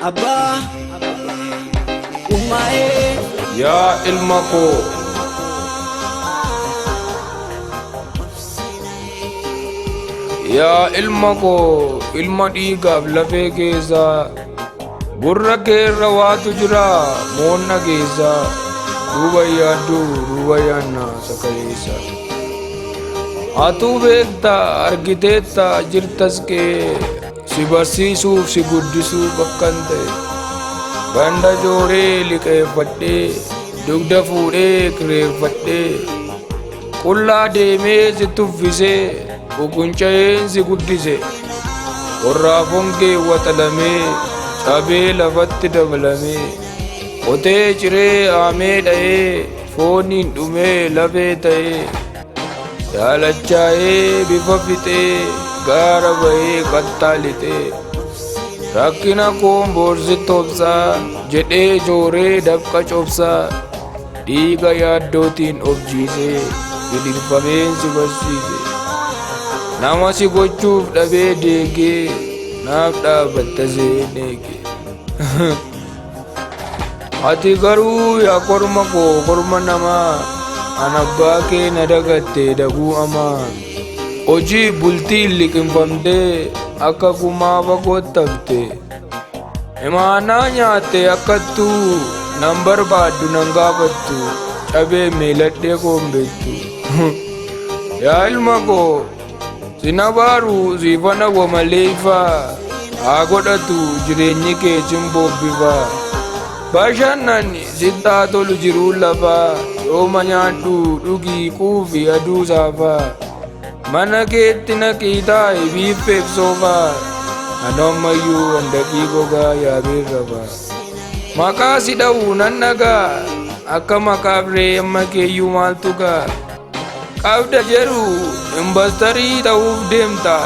Abbaa ummaa'ee. Yaa ilma koo. Yaa ilma koo ilma dhiigaaf lafee keessaa gurra keerra waatu jira moonna keessaa duuba yaadduu duuba yaanna sakaleessa. Atuu beekta argiteetta jirtas kee si barsiisuuf si guddisuuf akkan ta'e. Ganda jooree liqeeffadhee dugda fuudhee kireeffadhee qullaa deemee si tuffisee ququnca'een si guddise. Qorraaf hongee waxalamee cabee lafatti dabalamee qotee ciree haamee dha'ee fooniin dhumee lafee ta'ee daalachaa'ee bifa fixee gaara bahee kattaa lixee rakkina koon boorsi tobsaa jedhee jooree dafqa cobsaa dhiiga yaaddootiin of jiisee gidirfameen si barsiise. Nama si gochuuf dhabee deegee naaf dhaabatta seen eege. Ati garuu yaa korma koo korma namaa an abbaa kee na dagatte daguu amaa. Hojii bultiin liqimfamtee akka gumaa fagootti hafte. Imaanaa nyaatte akkattuu nan barbaaddu nan gaafattu cabee miiladhee koon beektu. Yaa ilma koo sin abaaru siifan hawwa malee ifaa haa godhatu jireenyi kee simboo bifaa. Bashannani sitti haa tolu jiruun lafaa yooma nyaadhu dhugii quufi aduu saafaa. Mana keetti naqii taa'i biiffeef soofaa. Ani ammayyuu handaqii gogaa yaabeen rafaa. Maqaa si dha'u nan dhagaa akka maqaa firee amma keeyyuu maaltu gaa. Qabda jedhu invastarii ta'uuf deemta.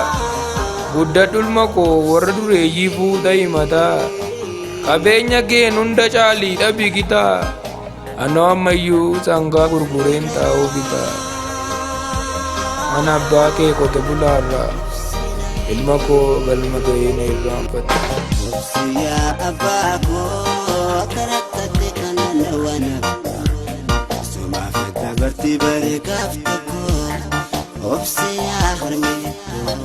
Guddadhu ilma koo warra dureeyyii fuuta himataa. Qabeenya keen hunda caalii dhabi gitaa. Anoo ammayyuu sangaa gurgureen taa'uu bitaa. Mana abbaa kee qote bulaarraa ilma koo galma ga'ee na irraanfatte. Obsi yaa abbaa koo akka rakkatte kana lawana. Sumaaf dabarti bare gaaf tokko. Obsi yaa harmee koo.